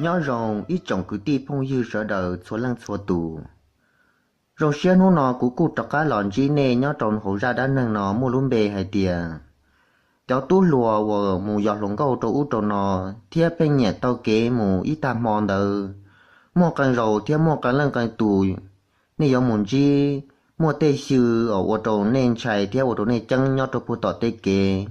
Nyob zoo ib tsoom kwv tij phooj ywg sawv daws txhua leej txhua tus. Zoo siab hnub no kuv kuj rov qab los ntsib nej nyob rau hauv zaj dab neeg no muaj lub npe hais tias cov tub hluas uas mus yos hluas nkauj rau ub rau no thiab pheej nyiam taug kev mus ib tag hmo ntawd, muaj qee zaus thiab muaj qee leej qee tus nej yuav mus ntsib muaj tej xyw ua rau nej ntshai thiab ua rau nej ceeb nyob rau puag tom tej kev.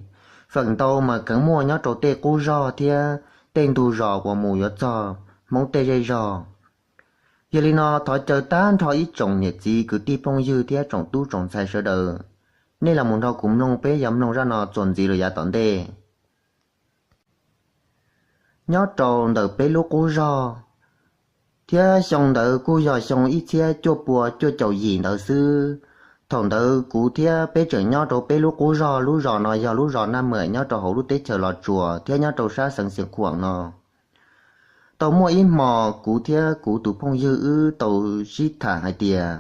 Feem ntau mas kheev muaj nyob rau tej qub zog thiab tej ntug zos uas mus yuav txog Hmoob tej zej zog. Yog li no thov caw tag nrho ib tsoom niam txiv kwv tij phooj ywg thiab tsoom tub tsoom ntxhais sawv daws, nej los mus nrog kuv mloog peb yuav mloog zaj no txuas ntxiv los yav tom ntej. Nyob rau ntawm peb lub qub zog, thiab xyoo ntawd kuj yog xyoo ib txhiab cuaj pua cuaj caum yim ntawd xwb. Thaum ntawd kuv thiab peb tseem nyob rau peb lub qub zog, lub zos no yog lub zos Naj Mawm nyob rau hauv lub teb chaws Los Tsuas thiab nyob rau sab xeev Xiav Khuam no. Tau muaj ib hmo kuv thiab kuv tus phooj ywg wb tau sib tham hais tias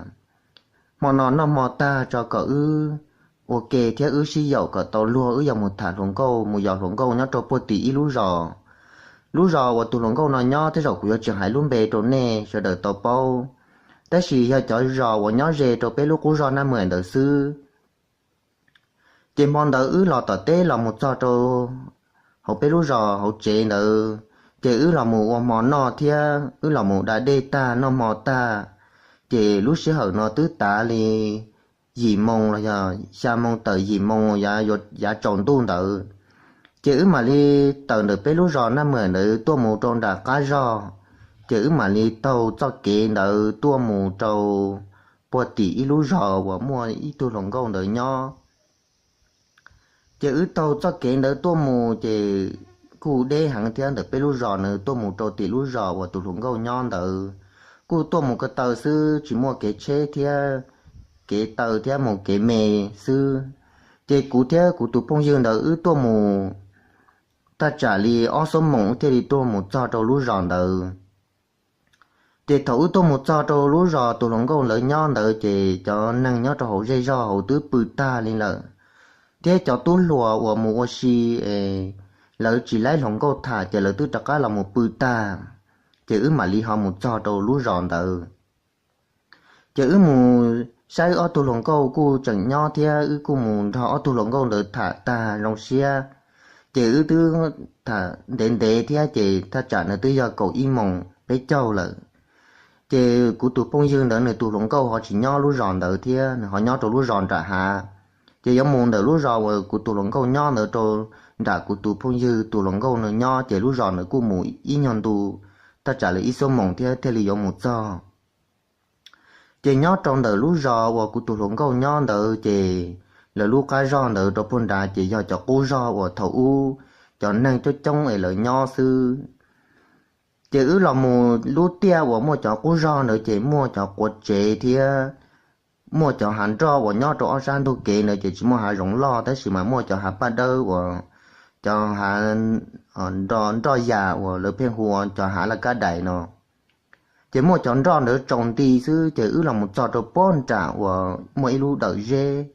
hmo no noj hmo tag tso kom wb ua ke thiab wb sib yaum kom tau luag wb yuav mus tham hluas nkauj mus yos hluas nkauj nyob rau puag tim ib lub zos. Lub zos uas tus hluas nkauj no nyob tej zaum kuv yuav tsis hais lub npe rau nej sawv daws tau paub, tab sis yog cov zos uas nyob ze rau peb lub qub zog Naj Mawm ntawd xwb. Ces hmo ntawd wb los tom teb los mus txog rau hauv peb lub zos hauv tsev ntawd, ces wb los mus ua hmo noj thiab wb los mus da dej tag noj hmo tag, ces lub sij hawm no twb tav li yim moo los yog xya moo tawm yim moo yav tsaus ntuj ntawd. Ces wb mam li tawm ntawm peb lub zos Naj Mawm ntawd tuaj mus rau nram qab zog, ces wb mam li taug txoj kev ntawd tuaj mus rau puag tim ib lub zos uas muaj ib tug hluas nkauj ntawd nyob. Ces wb taug txoj kev ntawd tuaj mus ces kuj deb heev thiab, ntawm peb lub zos ntawd tuaj mus rau tim lub zos uas tus hluas nkauj nyob ntawd kuj tuaj mus ko taw xwb, tsis muaj kev tsheb thiab, kev taw thiab mus kev me xwb. Ces kuv thiab kuv tus phooj ywg ntawd wb tuaj mus thaj tsam li ob xuab moos thiaj li tuaj mus txog rau lub zos ntawd. Ces thaum wb tuaj mus txog rau lub zos tus hluas nkauj ntawd nyob ntawd ces cov neeg nyob rau hauv zej zog hauv twb pw tag li lawm, thiab cov tub hluas uas mus ua si es lawv tsis laib hluas nkauj tham ces lawv twb rov qab los mus pw tag. Ces wb mam li ho mus txog rau lub zos ntawd. Ces wb mus saib ob tug hluas nkauj kuj tseem nyob thiab wb kuj mus nrog ob tug hluas nkauj ntawd tham tag zoo siab. Ces wb twb tham ntev ntev thiab ces thaj tsam ntawd twb yog kaum ib moos peb caug lawm. Ces kuv tus phooj ywg ntawd nws tus hluas nkauj ho tsis nyob lub zos ntawd thiab, nws ho nyob rau lub zos nram hav. Ces yuav mus ntawm lub zos uas kuv tus hluas nkauj nyob ntawd rau nram kuv tus phooj ywg tus hluas nkauj nws nyob ces lub zos ntawd kuj mus ib nyuag ntu, thaj tsam li ib xuab moos thiab thiaj li yuav mus txog. Ces nyob rau ntawm lub zos uas kuv tus hluas nkauj nyob ntawd ces lawv lub qab zog ntawd rau puag nrad ces yog cov qub zog uas thaum ub cov neeg coob coob es lawv nyob xwb. Ces wb los mus lub tiaj uas muaj cov qub zog ntawd ces muaj cov quav tsev thiab muaj cov hav nroj uas nyob rau ob sab ntug kev ntawd ces tsis muaj hav zoov loj tab sis mas muaj cov hav paj dawb uas cov hav nroj yas uas lawv pheej hu ua cov hav laj kab dais no. Ces muaj cov nroj ntawd tsaus nti xwb ces wb los mus txog rau puag nram uas muaj ib lub dawm zeb,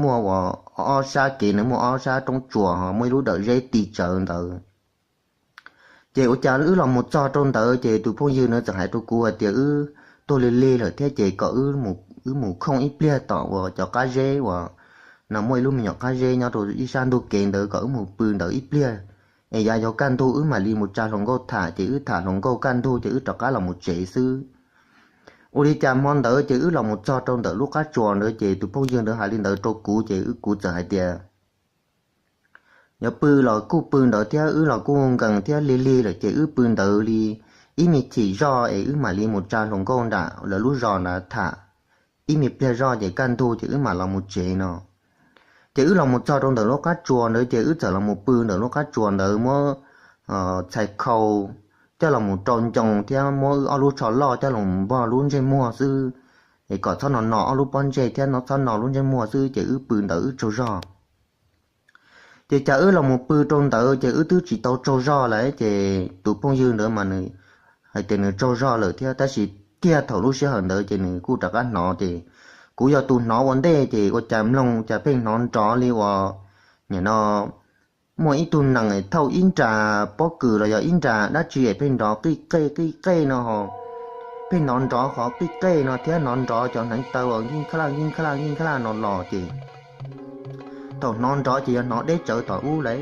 muaj uas ob sab kev ntawd muaj ob sab roob tsuas ho muaj ib lub dawm zeb ti tsawv ntawd. Ces ua cas wb los mus txog rau ntawd ces tus phooj ywg ntawd txawm hais rau kuv hais tias wb tuag lig lig lawm thiab ces kom wb mus khooj ib pliag tom uas cov qab zeb uas no muaj ib lub me nyuam qab zeb nyob rau ib sab ntug kev ntawd kom wb mus pw ntawd ib pliag, es yav yuav kaj ntug wb mam li mus tsa hluas nkauj tham ces wb tham hluas nkauj kaj ntug ces wb rov qab los mus tsev xwb. Ua li cas hmo ntawd ces wb los mus txog rau ntawm lub qab tsuas ntawd ces tus phooj ywg ntawd hais li ntawd rau kuv ces kuv txawm hais tias yuav pw los kuj pw ntawd thiab, wb los kuj nkees thiab lig lig lawm ces wb pw ntawd li ib me chim zoj es wb mam li mus tsa hluas nkauj nram lawv lub zos ntawd tham ib me pliag zoj ces kaj ntug ces wb mam los mus tsev no. Ces wb los mus txog rau ntawm lub qab tsuas ntawd ces wb txawm los mus pw ntawm lub qab tsuas ntawd muab txhais khau coj los mus rau ncoo thiab muab wb ob lub tsho loj coj los npog lub ntsej muag xwb, es kom txhob no no ob lub pob ntseg thiab txhob no lub ntsej muag xwb ces wb pw ntawd wb tsaug zog. Ces cas wb los mus pw rau ntawd ces wb twb tsis tau tsaug zog lawm ces tus phooj ywg ntawd mas nws hais tias nws tsaug zog lawm thiab tab sis kiag thaum lub sij hawm ntawd ces nws kuj rov qab hnov ces kuv yog tus hnov ua ntej ces ua cas mloog cas pheej hnov nrov li uas nim no muaj ib tug nees thauj ib nra pob kws los yog ib nra dab tsi es pheej nrov qij qej qij qej no ho, pheej hnov nrov qhov qij qej no thiab hnov nrov cov hneev taw uas nkij khalaj nkij khalaj nkij khalaj no los ces thaum hnov nrov ces yog hnov deb tsawv tom ub lawm,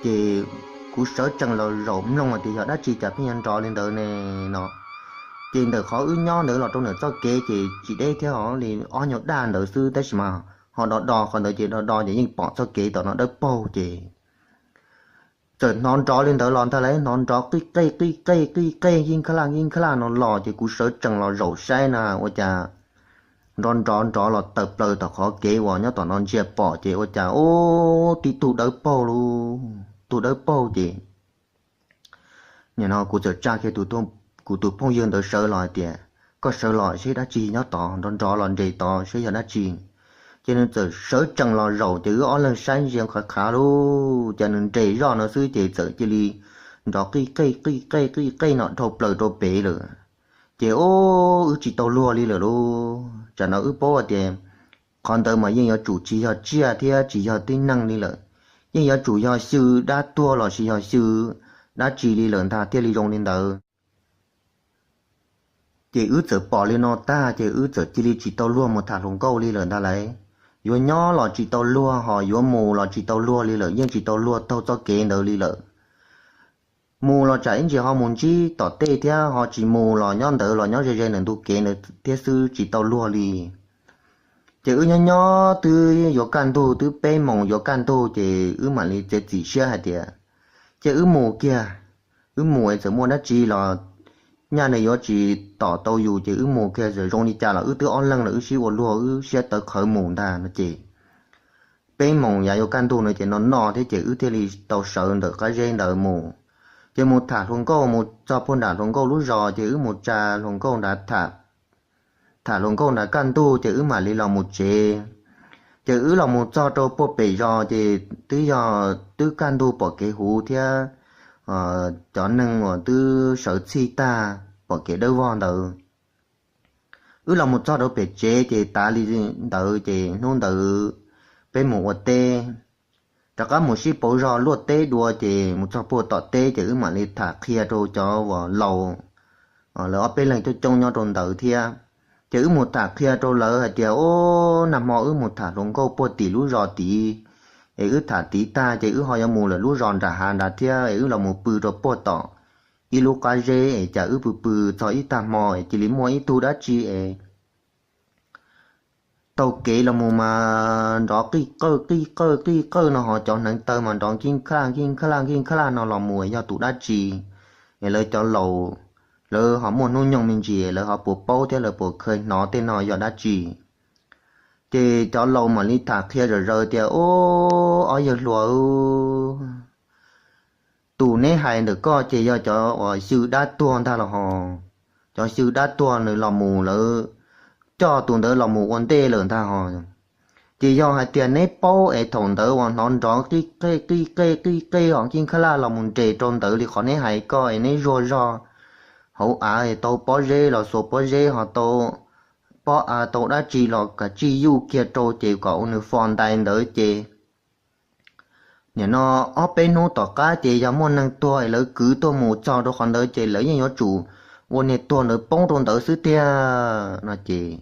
ces kuv sawv tsees los zaum mloog tias yog dab tsi cas pheej yuav nrov li ntawd ne no. Ces ntawm qhov wb nyob ntawd los rau ntawm txoj kev ces tsis deb thiab, ho li ob nyuag daj ntawd xwb, tab sis mas ho do do qhov ntawd ces do do ces yeej pom txoj kev tom no dawb paug ces txawm hnov nrov li ntawd los ntag lauj, hnov nrov qij qej qij qej qij qej nkij khalaj nkij khalaj no los ces kuv sawv tsees los zaum saib na ua cas nrov nrov nrov los tawm plaws tom qhov kev uas nyob tom no ntsia pom ces ua cas ub tib tug dawb paug lauj, tug dawb paug ces nim no kuv txawm tsa kiag kuv tus phooj ywg ntawd sawv los hais tias koj sawv los seb dab tsi nyob tod, nrov nrov los nres tod seb yog dab tsi. Ces nws txawm sawv tsees los zaum ces wb ob leeg saib ntsia qhav qhav lauj, ces nws nres zoj no xwb ces txawm cia li nrov qij qej qij qej qij qej no dhau plaws rau pem lawm. Ces ub wb tsis tau luag li lawm lauj, tsam no wb paub hais tias qhov ntawd mas yeej yuav tsum tsis yog tsiaj thiab tsis yog tib neeg li lawm, yeej yuav tsum yog xyw dab tuag los sis yog xyw dab tsi li lawm ntag thiaj li zoo li ntawd. Ces wb txawm pom li no tag ces wb txawm cia li tsis tau luag mus tham hluas nkauj li lawm ntag lauj. Yuav nyob los tsis tau luag, ho yuav mus los tsis tau luag li lawm, yeej tsis tau luag taug txoj kev ntawd li lawm. Mus los tsam ib ntsis ho mus ntsib tom tej thiab, ho tsis mus los nyob ntawd los nyob ze ze ntawm ntug kev ntawd thiab xwb, tsis tau luag li. Ces wb nyob nyob twb yuav kaj ntug, twb peb moos yuav kaj ntug ces wb mam li txiav txim siab hais tias ces wb mus kiag, wb mus es txawm muaj dab tsi los nyaj nws yuav tsis tom tau yus ces wb mus kiag, txawm zoo li cas los wb twb ob leeg los wb sib ua luag wb siab tawv qhawv mus ntag no ces peb moos yav yuav kaj ntug no ces no no thiab ces wb thiaj li tau sawv ntawm qab zeb ntawd mus. Ces mus tham hluas nkauj, mus txog puag nram hluas nkauj lub zos ces wb mus tsa hluas nkauj nrad tham, tham hluas nkauj nrad kaj ntug ces wb mam li los mus tsev. Ces wb los mus txog rau puag pem zos ces twb yog twb kaj ntug pom kev huv thiab cov neeg uas twb sawv txhij tag pom kev dawb vog ntawd. Wb los mus txog rau pem tsev ces tav li ntawd ces hnub ntawd peb mus ua teb, rov qab mus sib pauv zog luaj teb dua ces mus txog puag tom teb ces wb mam li tham qhia rau cov uas laus, lawv ob peb leeg coob coob nyob rau ntawd thiab. Ces wb mus tham qhia rau lawv hais tias o, nag hmo wb mus tham hluas nkauj puag tim lub zos tid, es wb tham tid tag ces wb ho yuav mus lawm lub zos nram hav nrad thiab es wb los mus pw rau puag tom ib lub qab zeb es cas wb pw pw txog ib tag hmo es cia li muaj ib tug dab tsi es taug kev los mus mas nrov qij qawj qij qawj qij qawj no ho cov hneev taw mas nrov nkij khalaj nkij khalaj nkij khalaj no los mus yog tus dab tsi. Es lawv cov laus, lawv ho muaj hnub nyoog me ntsis lawv ho puas paub thiab lawv puas kheev hnov tej no yog dab tsi. Ces cov laus mam li tham qhia zom zaws tias o, ob yawg hluas, tus neb hais ntawm koj ces yog cov uas xyw dab tuag ntag los ho, cov xyw dab tuag nws los mus lawv coj tus ntawd los mus ua ntej lawm ntag ho. Ces yog hais tias neb paub es thaum ntawd uas hnov nrov qij qej qij qej qij qej ho nkij khalaj los mus nres rau ntawd li qhov neb hais ko es neb zuag zog hauv av es tau pob zeb los xuas pob zeb ho tau pob av tau dab tsi los kav tsij yuj kiag rau ces kom ua nws fo ntais ntawd ces nim no ob peb hnub tom qab ces yog muaj neeg tuag es lawv kwv tuaj mus txog rau qhov ntawd ces lawv yeej yuav tsum ua niag tuag ntawd poob rau ntawd xwb tiag no ces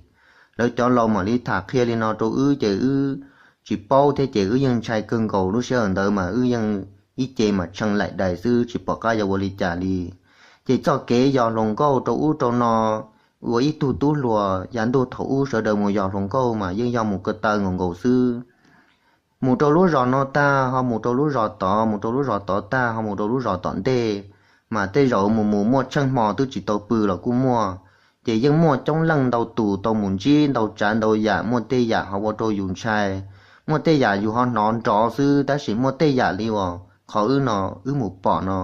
lawv cov laus mam li tham qhia li no rau wb ces wb tsis paub thiab ces wb yeej ntshai kawg nkaus, lub sij hawm ntawd mas wb yeej ib ce mas tshee laim dais xwb tsis pom qab yuav ua li cas li. Ces txoj kev yos hluas nkauj rau ub rau no ua ib tug tub hluas yav ntuj thaum ub sawv daws mus yos hluas nkauj mas yeej yog mus ko taw nkaus nkaus xwb. Mus rau lub zos no tag ho mus rau lub zos tod, mus rau lub zos tod tag ho mus rau lub zos tom ntej, mas tej zaum mus mus muaj tsheej hmo twb tsis tau pw los kuj muaj. Ces yeej muaj coob leej ntau tus tau mus ntsib ntau tsav ntau yam, muaj tej yam ho ua rau yus ntshai, muaj tej yam yus ho hnov nrov xwb, tab sis muaj tej yam li uas qhov wb no, wb mus pom no,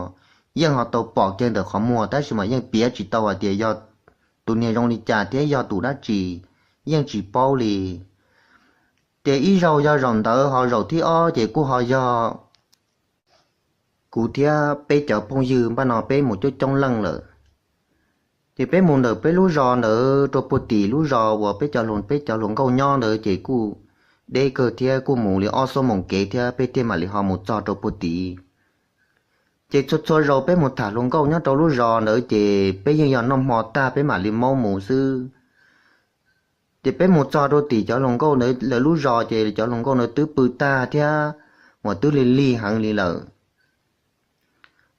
yeej ho tau pom kiag ntawm qhov muag tab sis mas yeej piav tsis tau hais tias yog tus niag zoo li cas thiab yog tus dab tsi, yeej tsis paub li. Ces ib zaug yog zaum ntawd ho zaum thib ob ces kuj ho yog kuv thiab peb cov phooj ywg npaj no peb mus coob coob leej lawm. Ces peb mus ntawm peb lub zos ntawd rau puag tim lub zos uas peb cov, peb cov hluas nkauj nyob ntawd ces kuj deb kawg thiab, kuj mus li ob xuab moos kev thiab peb thiaj mam li ho mus txog rau puag tid. Ces txhua txhua zaus peb mus tham hluas nkauj nyob rau lub zos ntawd ces peb yeej yog noj hmo tag peb mam li maub mus xwb. Ces peb mus txog rau tim cov hluas nkauj ntawd lawv lub zos ces cov hluas nkauj ntawd twb pw tag thiab, uas twb lig lig heev li lawm.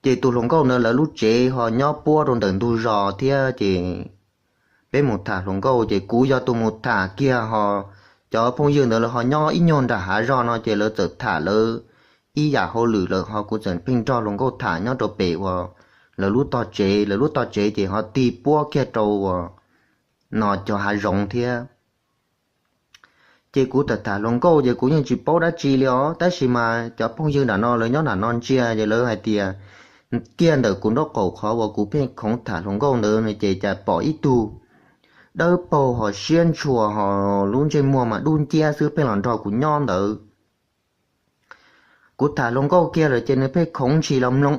Ces tus hluas nkauj ntawd lawv lub tsev ho nyob puab rau ntawm ntug zos thiab ces peb mus tham hluas nkauj ces kuv yog tus mus tham kiag ho cov phooj ywg ntawd lawv ho nyob ib nyuag nram hav zog no ces lawv txawm tham lawv ib yam hauj lwm lawm ho kuv txawm pheej nrog hluas nkauj tham nyob rau pem uas lawv lub tog tsev, lawv lub tog tsev ces ho tig puab kiag rau uas no cov hav zoov thiab. Ces kuv tham tham hluas nkauj ces kuv yeej tsis paub dab tsi li os, tab sis mas cov phooj ywg nram no lawv nyob nram no ntsia ces lawv hais tias kiag ntawm kuv nraub qaum qhov uas kuv pheej khoov tham hluas nkauj ntawd no ces cas pom ib tug dawb paug ho siab ntshua ho lub ntsej muag mas dub nciab xwb pheej los nrog kuv nyob ntawd. Kuv tham hluas nkauj kiag lawm ces nws pheej khoov ntshis los mloog.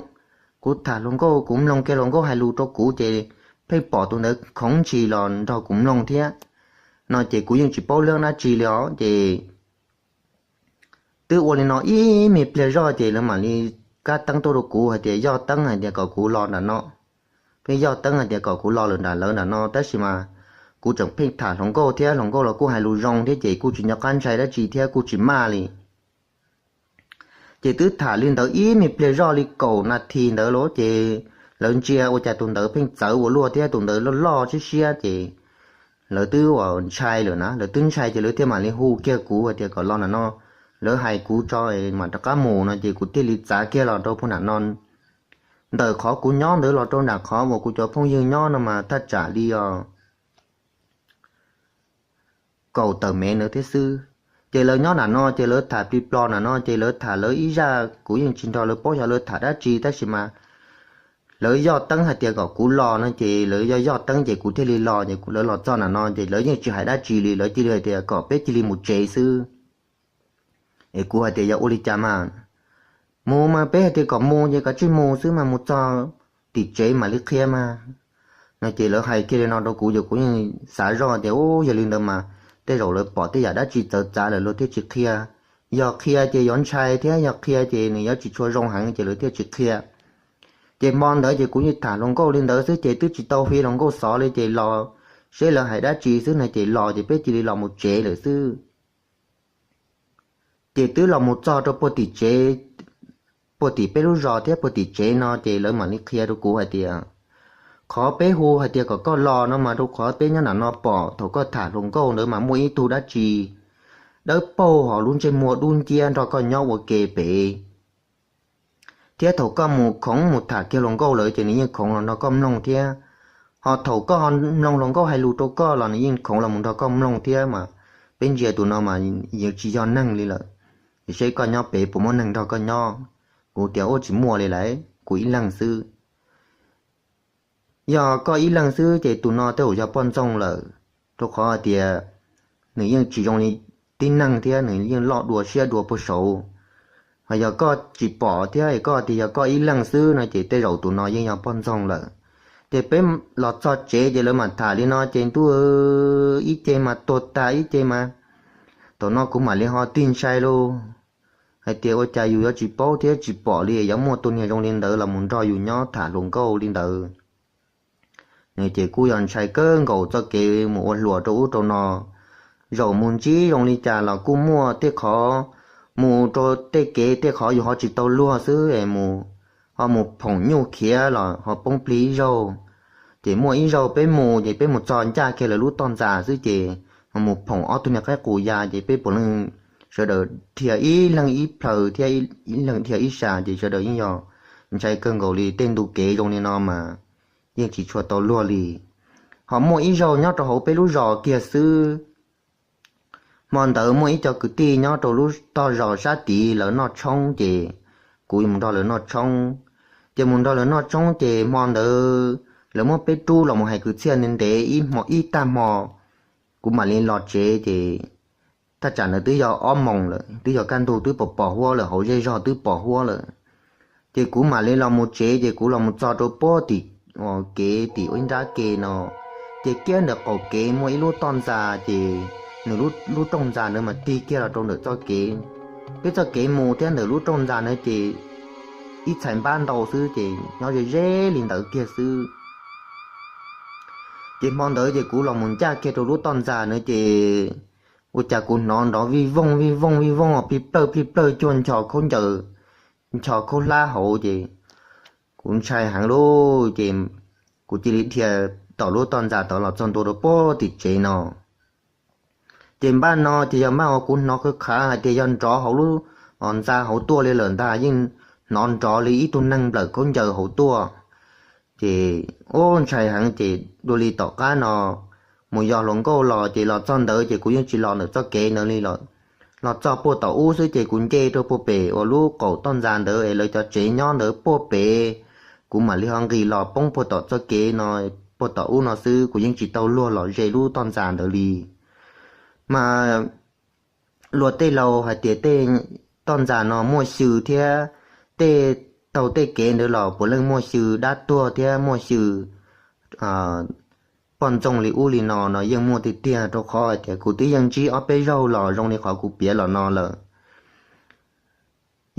Kuv tham hluas nkauj, kuv mloog kiag hluas nkauj hais lus rau kuv ces pheej pom tus ntawd khoov ntshis los nrog kuv mloog thiab. No ces kuv yeej tsis paub leej dab tsi li os ces twb ua li no ib me pliag zoj ces lawv mam li kab teeb tuaj rau kuv hais tias yoj teeb hais tias kom kuv los nram no. Pheej yoj teeb hais tias kom kuv los lawm nram lawv nram no tab sis mas kuv tseem pheej tham hluas nkauj thiab hluas nkauj los kuj hais lus zoo thiab ces kuj tsis nco qab ntshai dab tsi thiab kuj tsis maj li. Ces twb tham li ntawd ib me pliag zoj li kaum nas this ntawd los ces lawv ntsia ua cas tus ntawd pheej txawv ua luaj thiab tus ntawd loj loj siab siab ces lawv twb ua ntshai lawm na, lawv twb ntshai ces lawv thiaj mam li hu kiag kuv hais tias kom los nram no, lawv hais kuv tso mam rov qab mus no ces kuv thiaj li txav kiag los rau puag nram no. Ntawm qhov kuv nyob ntawd los rau nram qhov uas kuv cov phooj ywg nyob no mas thaj tsam li os kaum tawm mev ntawd thiab xwb. Ces lawv nyob nram no ces lawv tham plig plo nram no ces lawv tham lawv ib zaj kuv yeej tsis nrog lawv paub xyov lawv tham dab tsi tab sis mas lawv yoj teeb hais tias kom kuv los no ces lawv yoj yoj teeb ces kuv thiaj li los ces lawv los txog nram no ces lawv yeej tsis hais dab tsi li, lawv cia li hais tias kom peb cia li mus tsev xwb. Es kuv hais tias yog ua li cas mas mus mas peb hais tias kom mus ces kav tsij mus xwb mas mus txog tim tsev mam li qhia mas no ces lawv hais kiag li no rau kuv ces kuv yeej xav zoj tias u yog li ntawd mas tej zaum lawv pom tej yam dab tsi txawv txav lawm luag thiaj tsis qhia. Yog qhia ces yuav ntshai thiab yog qhia ces nws yuav tsis tshua zoo heev ces lawv thiaj tsis qhia. Ces hmo ntawd ces kuv yeej tham hluas nkauj li ntawd xwb ces twb tsis tau fi hluas nkauj xov li ces los seb lawv hais dab tsi xwb no ces los ces peb cia li los mus tsev lawm xwb. Ces twb los mus txog rau puag tim tsev, puag tim peb lub zos thiab puag tim tsev no ces lawv mam li qhia rau kuv hais tias qhov peb hu hais tias kom koj los no mas rau qhov peb nyob nram no pom thaum koj tham hluas nkauj ntawd mas muaj ib tug dab tsi dawb paug ho lub ntsej muag dub nciab nrog koj nyob ua ke pem. Thiab thaum koj mus khoov mus tham kiag hluas nkauj lawm ces nws yeej khoov los nrog koj mloog thiab. Ho thaum koj mloog hluas nkauj hais lus rau koj los nws yeej khoov los mus nrog koj mloog thiab mas peb ntsia tus no mas yeej tsis yog neeg li lawm. Seb koj nyob pem puas muaj neeg nrog koj nyob? Kuv tias ua tsis muaj li lawm, kuv ib leeg xwb. Yog koj ib leeg xwb ces tus no tej zaum yog poj ntxoog lawm, rau qhov hais tias nws yeej tsis zoo li tib neeg thiab nws yeej loj dua siab dua puag saud. Ho yog koj tsis pom thiab koj tias yog koj ib leeg xwb no ces tej zaum tus no yeej yog poj ntxoog lawm. Ces peb los txog tsev ces lawv mam tham li no ces ntuj, ib ce mas tuag tas ib ce mas. Thaum no kuv mam li ho tig ntshai lauj, hais tias ua cas yus yuav tsis paub thiab tsis pom li yuav muaj tus niag zoo li ntawd los mus nrog yus nyob tham hluas nkauj li ntawd. Nws ces kuj yog ntshai kawg nkaus txoj kev mus ua hluas rau ub rau no. Zaum mus ntsib zoo li cas los kuj muaj tej qhov, mus rau tej kev tej qhov yus ho tsis tau luag xwb es mus, ho mus phoom nyuj khiav los ho poob plig ib zaug. Ces muaj ib zaug peb mus ces peb mus txog ncaj kiag lawv lub toj ntxas xwb ces ho mus phoom ob tug niag qaib qus ya ces peb puav leej sawv daws dhia ib leeg ib plhaw thiab ib leeg dhia ib sab ces sawv daws yeej yog ntshai kawg nkaus li. Tej ntu kev zoo li no mas yeej tsis tshua tau luag li. Ho muaj ib zaug nyob rau hauv peb lub zos kiag xwb, hmo ntawd muaj ib co kwv tij nyob rau lub tog zos sab tid lawv noj tshoob ces kuv mus nrog lawv noj tshoob. Ces mus nrog lawv noj tshoob ces hmo ntawd lawv muab peb rub los mus hais kwv txhiaj ntev ntev ib hmo ib tag hmo, kuv mam li los tsev ces thaj tsam ntawd twb yog ob moos lawm, twb yog kaj ntug twb pos pos huab lawm, hauv zej zog twb pos huab lawm. Ces kuv mam li los mus tsev ces kuv los mus txog rau puag tim kev tim ua ib nrab ke no, ces kiag ntawm qaum kev muaj ib lub toj ntxas ces nws lub rooj ntxa ntawd mas tig kiag los rau ntawm txoj kev. Peb txoj kev mus thiab ntawm lub rooj ntxa ntawd ces ib txhais npab ntau xwb ces nyob ze ze li ntawd kiag xwb. Ces hmo ntawd ces kuv los mus ncaj kiag rau lub toj ntxa ntawd ces ua cas kuv hnov nrov vij vooj vij vooj vij vooj plig plawj plig plawj cuag ncho khaub ncaws, ncho khaub hlab hauv ces kuv ntshai heev lauj ces kuv cia li dhia tom lub toj ntxa tod los txog ntua rau pem tim tsev no. Ces npaj no ces yog npaj uas kuv hnov khav khav hais tias yog nrov hauv lub ntxa hauv tuaj li lawm ntag, yeej hnov nrov li ib tug neeg nplawm khaub ncaws hauv tuaj. Ces ub ntshai heev ces dua li tom qab no mus yos hluas nkauj los ces los txog ntawd ces kuv yeej tsis los ntawm txoj kev ntawd li los, los txog puag tom ub xwb ces kuv nce rau puag pem uas lub qaum toj ntxa ntawd es lawv cov tsev nyob ntawd puag pem, kuv mam li ho nqis los poob puag tom txoj kev no, puag tom ub no xwb, kuv yeej tsis tau luag los ze lub toj ntxa ntawd li. Mas luag tej laus hais tias tej toj ntxa no muaj xyw thiab, tej taug tej kev ntawd los puav leej muaj xyw dab tuag thiab muaj xyw poj ntxoog li ub li no no yeej muaj tiag tiag, rau qhov hais tias kuv twb yeej ntsib ob peb zaug los zoo li qhov kuv piav los no lawm.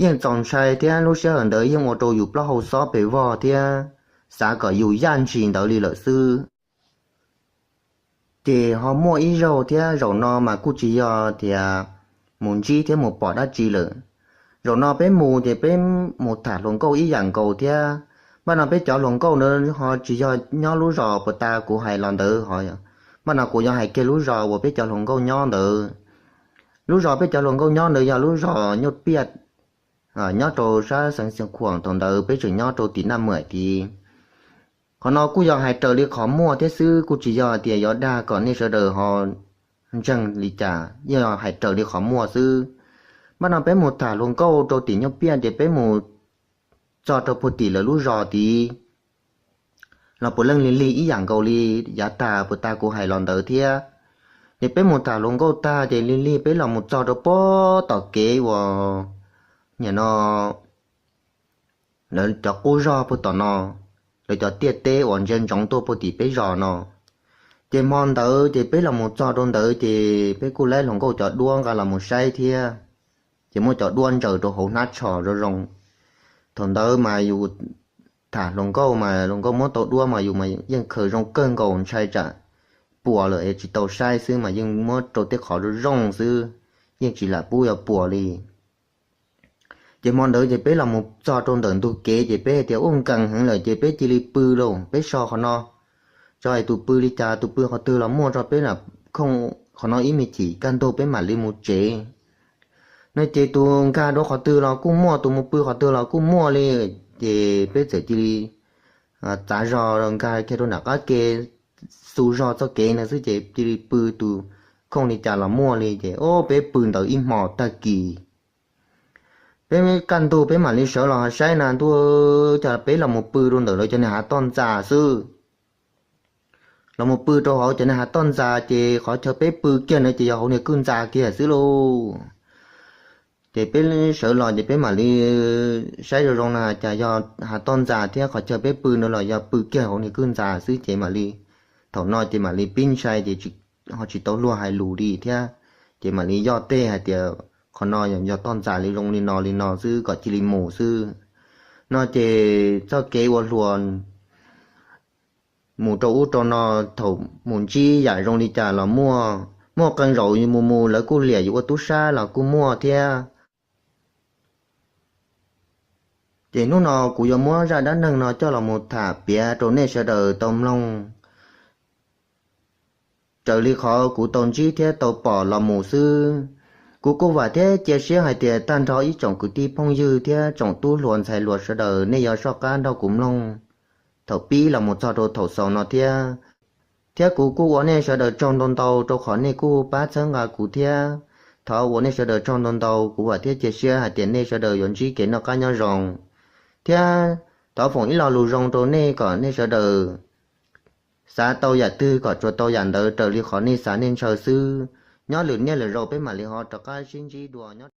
Yeej txaus ntshai thiab lub sij hawm ntawd yeej ua rau yus plaub hau xob pes vog thiab xav kom yus yaj ntshis ntawd li lawm xwb. Ces ho muaj ib zaug thiab, zaum no mas kuj tsis yog tias mus ntsib thiab mus pom dab tsi lawm. Zaum no peb mus ces peb mus tham hluas nkauj ib yam nkaus thiab. Npaj no peb cov hluas nkauj ntawd ho tsis yog nyob lub zos puag ta kuv hais los ntawd ho, npaj no kuv yuav hais kiag lub zos uas peb cov hluas nkauj nyob ntawd. Lub zos peb cov hluas nkauj nyob ntawd yog lub zos Nyuj Piaj, nyob rau sab xeev Xiav Khuam, thaum ntawd peb tseem nyob rau tim Naj Muam tid. Qhov no kuj yog hais raws li qhov muaj thiab xwb, kuj tsis yog tias yuav dag kom nej sawv daws ho ntseeg li cas, yog hais raws li qhov muaj xwb. Npaj no peb mus tham hluas nkauj rau tim Nyuj Piaj ces peb mus txog rau puag tim lawv lub zos tid los puav leej lig lig ib yam nkaus li yav tag puag ta kuv hais los ntawd thiab. Ces peb mus tham hluas nkauj tag ces lig lig peb los mus txog rau puag tom kev uas nim no lawv cov qub zog puag tom no, lawv cov tiaj teb uas ntsia ntsoov tuaj puag tim peb zos no. Ces hmo ntawd ces peb los mus txog rau ntawd ces peb kuj laib hluas nkauj cov duab nqa los mus saib thiab. Ces muab cov duab ntsaws rau hauv hnab tsho zoo zoo. Thaum ntawd mas yus tham hluas nkauj mas hluas nkauj muab tau duab mas yus mas yeej khaws zoo kawg nkaus, ntshai tsam puas lawm es tsis tau saib xwb mas yeej muab rau tej qhov zoo zoo xwb, yeej tsis lam pub yuav puas li. Ces hmo ntawd ces peb los mus txog rau ntawm ntug kev ces peb hais tias ub nkees heev lawm ces peb cia li pw lauj, peb so qhov no, tso es tus pw li cas tus pw qhov twg los muaj, tso peb lam khooj qhov no ib me chim kaj ntug peb mam li mus tsev no. Ces tus nkag rau qhov twg los kuj muaj, tus mus pw qhov twg los kuj muaj li. Ces peb txawm cia li txav zog nkag kiag rau nram qab ke, xu zog txoj kev ntawd xwb ces cia li pw, tus khooj li cas los muaj li. Ces o peb pw ntawd ib hmo tag kis, peb kaj ntug peb mam li sawv los saib na ntuj, cas peb los mus pw rau ntawm lawv cov niag hav toj ntxas xwb. Los mus pw rau hauv cov niag hav toj ntxas ces qhov chaw peb pw kiag ntawd ces yog hauv niag kwj ntxa kiag xwb lauj. Ces peb sawv los ces peb mam li saib zoo zoo na cas yog hav toj ntxas thiab qhov chaw peb pw ntawd los yog pw kiag hauv niag kwj ntxa xwb ces mam li, thaum no ces mam li pib ntshai ces ho tsis tau luag hais lus li thiab. Ces mam li yoj tej hais tias qhov no yog toj ntxas li zoo li no li no xwb kom cia li mus xwb no. Ces txoj kev ua hluas mus rau ub rau no, thaum mus ntsib yam zoo li cas los muaj, muaj qee zaum mus mus lawv kuj liam yus ua tub sab los kuj muaj thiab. Ces hnub no kuv yuav muab zaj dab neeg no coj los mus tham piav rau nej sawv daws tau mloog raws li qhov kuv tau ntsib thiab tau pom los mus xwb. Kuv kuj vam thiab cia siab hais tias tag nrho ib tsoom kwv tij phooj ywg thiab tsoom tub hluas ntxhais hluas sawv daws nej yuav soj qab nrog kuv mloog thaum pib los mus txog rau thaum xaus no thiab. Thiab kuv kuj ua nej sawv daws tsaug ntau ntau rau qhov nej kuj pab txhawb nqa kuv thiab. Thov ua nej sawv daws tsaug ntau ntau, kuv vam thiab cia siab hais tias nej sawv daws yuav ntsib kev noj qab nyob zoo. Thiab thov foom ib lo lus zoo rau nej kom nej sawv daws xav tau yam twg kom tsuas tau yam ntawd raws li qhov nej xav nej ntshaw xwb. Nyob lwm niaj lwm zaus peb mam li ho rov qab sib ntsib dua nyob